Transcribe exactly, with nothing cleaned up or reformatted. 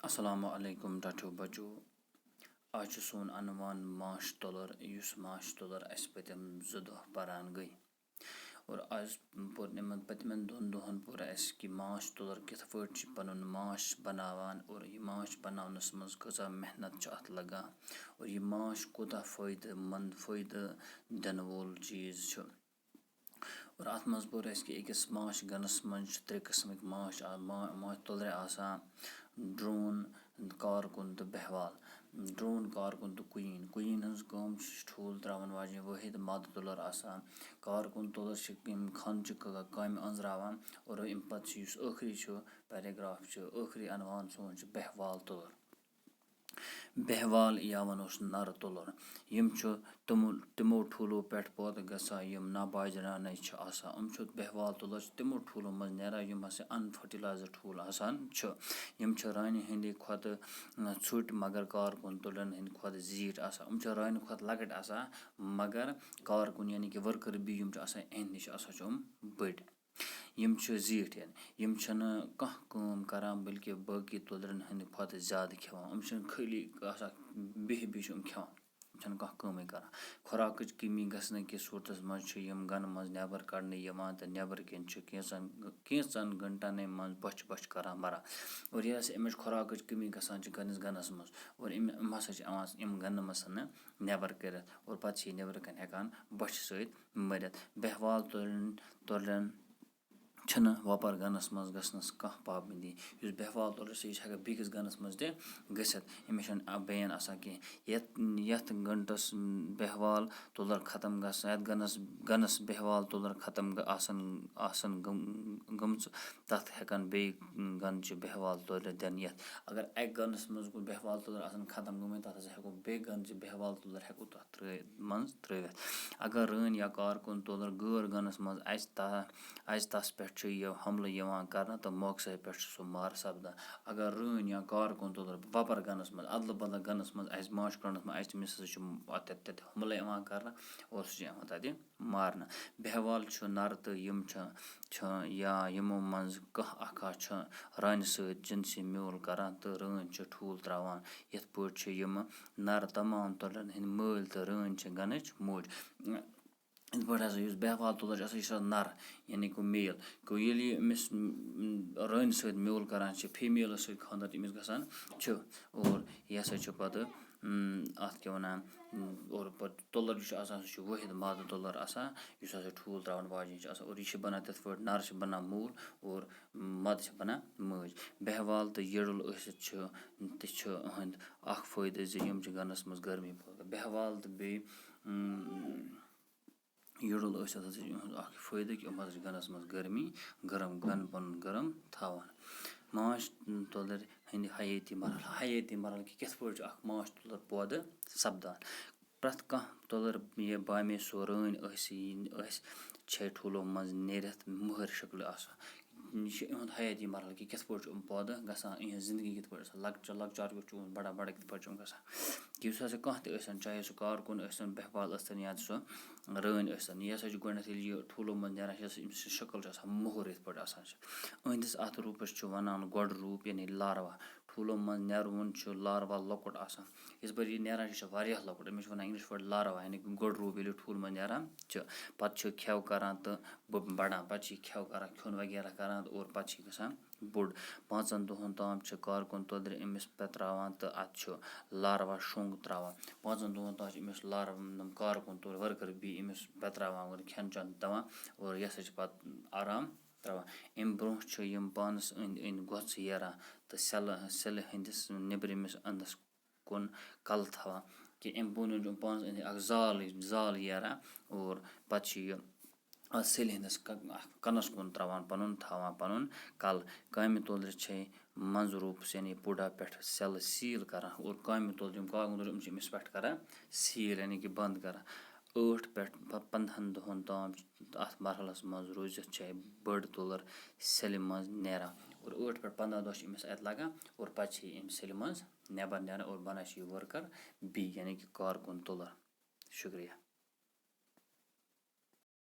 السلام علیکم ٹاٹھیو بچو۔ آز چھُ سون عنوان ماچھ تُلر، یُس ماچھ تُلر اَسہِ پٔتِم زٕ دۄہ پران گٔے۔ اور آز پوٚر یِمن پٔتمٮ۪ن دۄن دۄہن پوٚر اَسہِ کہِ ماچھ تُلر کِتھ پٲٹھۍ چھِ پنُن ماچھ بناوان اور یہِ ماچھ بناونس منٛز کۭژاہ محنت چھِ اَتھ لگان اور یہِ ماچھ کوٗتاہ فٲیدٕ مند، فٲیدٕ دِنہٕ وول چیٖز چھُ۔ اور اَتھ منٛز پوٚر اَسہِ کہِ أکِس ماچھ گَنَس منٛز چھِ ترٛےٚ قٕسمٕکۍ ماچھ آ-، ما-، ماچھ تُلرِ آسان، ڈرون، کارکُن تہٕ بیہوال۔ ڈرون، کارکُن تہٕ queen۔ Queen ہٕنٛز کٲم چھِ ٹھوٗل ترٛاوَن واجیٚنۍ وٲحد مادٕ تُلر آسان۔ کارکُن تُلر چھِ یِم خانچہِ کٲ-، کامہِ أنٛزراوان اور اَمہِ پَتہٕ چھُ یُس ٲخری چھُ، paragraph چھُ، ٲخری عنوان سون چھُ بیہوال تُلر۔ بیہوال یا وَنوس نَرٕ تُلُر۔ یِم چھِ تِمو، تِمو ٹھوٗلو پٮ۪ٹھ پٲدٕ گژھان، یِم ناباجرانَے چھِ آسان۔ یِم چھِ بیہوال تُلُر چھِ تِمو ٹھوٗلو منٛز نیران، یِم ہسا unfertilized ٹھوٗل آسان چھِ۔ یِم چھِ رانہِ ہِنٛدِ کھۄتہٕ ژھوٚٹۍ، مگر کارکُن تُلرٮ۪ن ہِنٛدِ کھۄتہٕ زیٖٹھۍ آسان۔ یِم چھِ رانہِ کھۄتہٕ لۄکٕٹۍ آسان، مگر کارکُن، یعنی کہِ worker bee، یِم چھِ آسان، یِہِنٛدِ نِش آسان چھِ یِم بٔڑۍ۔ یِم چھِ زیٖٹھۍ، یِم چھِنہٕ کانٛہہ کٲم کران، بلکہِ باقٕے تُلرٮ۪ن ہٕنٛدِ کھۄتہٕ زیادٕ کھٮ۪وان۔ یِم چھِنہٕ خٲلی آسان بِہِتھ، بِہِتھ چھِ یِم کھٮ۪وان، یِم چھِنہٕ کانٛہہ کٲمٕے کران۔ خوراکٕچ کٔمی گژھنہٕ کِس صوٗرتس منٛز چھِ یِم گنہٕ منٛز نٮ۪بر کڑنہٕ یِوان تہٕ نٮ۪بر کِنۍ چھِ کینٛژن، کینٛژن گنٹنٕے منٛز بۄچھِ بۄچھِ کران مران۔ اور ییٚلہِ ہسا اَمِچ خوراکٕچ کٔمی گژھان چھِ گنِس گنس منٛز، اور یِم، یِم ہسا چھِ یِوان یِم گنہٕ منٛز ژھٕننہٕ نٮ۪بر کٔرِتھ، اور پتہٕ چھِ یہِ نٮ۪برٕ کَنہِ ہٮ۪کان بۄچھِ سۭتۍ مٔرِتھ۔ بیہوال تُلرٮ۪ن، تُلرٮ۪ن چھِنہٕ وۄپَر گَنَس منٛز گژھنَس کانٛہہ پابنٛدی۔ یُس بیہوال تُلر چھُ، یہِ چھُ ہٮ۪کان بیٚکِس گَنَس منٛز تہِ گٔژھِتھ، أمِس چھَنہٕ اَ-، ban آسان کینٛہہ۔ یَتھ، یَتھ گَنٹَس، م، بیہوال تُلر ختم گژھان، یَتھ گَنَس، گَنَس بیہوال تُلر ختم گٔ-، آسان، آسان گٔم-، گٔمژٕ، تَتھ ہٮ۪کَن بیٚیہِ گَنچہِ بیہوال تُلرِ دِنہٕ یِتھ۔ اگر اَکہِ گَنَس منٛز گوٚو بیہوال تُلر آسان ختم گٔمٕتۍ، تَتھ ہسا ہٮ۪کو بیٚیہِ گَنچہِ بیہوال تُلر ہٮ۪کو تَتھ ترٛٲ-، منٛز ترٛٲوِتھ۔ اگر رٲنۍ یا کارکُن تُلر غٲر گَنَس منٛز اَژِ، تا-، اَژِ، تَس پٮ۪ٹھ چھُ یہِ حملہٕ یِوان کرنہٕ تہٕ موقعہٕ پٮ۪ٹھ چھُ سُہ مارٕ سپدان۔ اگر رٲنۍ یا کارکُن تُلر وۄپَر گَنَس منٛز، اَدلہٕ بدلہٕ گَنَس منٛز اَژِ، ماچھ کڑنَس منٛز اَژِ، تٔمِس ہسا چھُ اَتھ تَتہِ، تَتہِ حملہٕ یِوان کرنہٕ اور سُہ چھُ یِوان تَتہِ مارنہٕ۔ بیہوال چھُ نَر تہٕ یِم چھِ، چھِ یا یِمو منٛز کانٛہہ اکھا چھُ رانہِ سۭتۍ جنسی میول کران تہٕ رٲنۍ چھِ ٹھوٗل تراوان۔ یِتھ پٲٹھۍ چھِ یِم نَر تمام تُلرٮ۪ن ہٕنٛدۍ مٲلۍ تہٕ رٲنۍ چھِ گَنٕچ موج۔ یِتھ پٲٹھۍ ہسا یُس بیہوال تُلر چھُ آسان، یہِ چھُ آسان نَر، یعنی گوٚو male۔ گوٚو ییٚلہِ یہِ أمِس، م، رٲنۍ سۭتۍ میول کران چھِ، female سۭتۍ خانٛدر تٔمِس گژھان چھُ، اور یہِ ہسا چھُ پتہٕ، م، اَتھ کیٛاہ وَنان، م، اور پتہٕ تُلر یُس چھُ آسان، سُہ چھُ وٲحد مادٕ تُلر آسان، یُس ہسا ٹھوٗل تراوان واجیٚنۍ چھِ آسان، اور یہِ چھِ بنان تِتھ پٲٹھۍ، نَر چھِ بنان موٗل اور مَد چھِ بنان مٲج۔ بیہوال تہٕ یٔڈُل ٲسِتھ چھِ، تہِ چھِ أہنٛدۍ اکھ فٲیدٕ زِ یِم چھِ گَنَس منٛز گرمی پٲدٕ۔ بیہوال تہٕ بیٚیہِ، م، یٔڈُل ٲسِتھ ہسا چھِ یِہُنٛد اکھ فٲیدٕ کہِ یِم ہسا چھِ گَنَس منٛز گرمی گرم، گَن پَنُن گرم تھاوان۔ ماچھ تُلرِ ہٕنٛدِ حیٲتی مرحلہٕ۔ حیٲتی مرحلہٕ کہِ کِتھ پٲٹھۍ چھُ اکھ ماچھ تُلر پٲدٕ سپدان؟ پرٛٮ۪تھ کانٛہہ تُلر، یہِ بامے سُہ رٲنۍ ٲسِن، ٲسۍ، چھے ٹھوٗلو منٛز نیٖرِتھ مٔہٕر شکلہِ آسان۔ یہِ چھُ یِہُنٛد حیٲتی مرحلہٕ کہِ کِتھ پٲٹھۍ چھُ یِم پٲدٕ گژھان، یِہٕنٛز زندگی کِتھ پٲٹھۍ چھِ آسان، لۄکچار، لۄکچار کیُتھ چھُ یِہُنٛد بڑان، بڑان کِتھ پٲٹھۍ چھُ یِم گژھان۔ یُس ہسا کانٛہہ تہِ ٲسِن، چاہے سُہ کارکُن ٲسِن، بیہوال ٲسِن یا سُہ رٲنۍ ٲسِن، یہِ ہسا چھُ گۄڈٕنٮ۪تھ ییٚلہِ یہِ ٹھوٗلو منٛز نیران چھِ، یۄس أمۍ سٕنٛز شکل چھِ آسان، مُہُر یِتھ پٲٹھۍ آسان چھِ۔ أہنٛدِس اَتھ روٗپَس چھُ وَنان گۄڈٕ روٗپ، یعنی larva۔ ٹھوٗلو منٛز نیرُن چھُ larva لۄکُٹ آسان۔ یِتھ پٲٹھۍ یہِ نیران چھُ، یہِ چھُ واریاہ لۄکُٹ، أمِس چھِ وَنان English پٲٹھۍ larva، یعنی کہِ گۄڈٕ روٗپ ییٚلہِ یہِ ٹھوٗل منٛز نیران چھُ۔ پَتہٕ چھُ کھٮ۪و کران تہٕ بہٕ بَڑان، پَتہٕ چھُ یہِ کھٮ۪و کران، کھیوٚن وغیرہ کران تہٕ اور پَتہٕ چھُ یہِ گژھان بوٚڑ۔ پانٛژن دۄہن تام چھِ کارکُن تُلرِ أمِس پٮ۪تراوان تہٕ اَتھ چھُ larva شۄنٛگ تراوان۔ پانٛژن دۄہن تام چھِ أمِس larva، کارکُن تُلرِ، worker bee أمِس پٮ۪تراوان اور کھٮ۪ن چٮ۪ن دِوان اور یہِ ہسا چھِ پَتہٕ آرام تراوان۔ اَمہِ برٛونٛہہ چھِ یِم پانَس أنٛدۍ أنٛدۍ گۄژھ ییران تہٕ سیلہٕ، سیلہِ ہٕنٛدِس نیٚبرِمِس اَنٛدَس کُن کَلہٕ تھاوان، کہِ اَمہِ بۄن چھُ پانَس أنٛدۍ اَکھ زال، زال ییران اور پَتہٕ چھِ یہِ اَتھ سیلہِ ہٕنٛدِس ک-، اَکھ کَنَس کُن ترٛاوان پَنُن، تھاوان پَنُن کَلہٕ۔ کامہِ تُلرِ چھے منٛز روٗپَس یعنی پُڈا پٮ۪ٹھ سیلہٕ seal کران اور کامہِ تُلرِ یِم کاغذ یِم چھِ أمِس پٮ۪ٹھ کران seal، یعنی کہِ بنٛد کران۔ ٲٹھ پٮ۪ٹھ پ-، پنٛدہَن دۄہَن تام اَتھ مرحلَس منٛز روٗزِتھ چھِ بٔڑ تُلر سیلہِ منٛز نیران اور ٲٹھ پٮ۪ٹھ پنٛداہ دۄہ چھِ أمِس اَتہِ لَگان اور پَتہٕ چھِ یہِ اَمہِ سیلہِ منٛز نٮ۪بر نیران اور بَنان چھِ یہِ worker bee، یعنی کہِ کارکُن تُلر۔ شُکریہ۔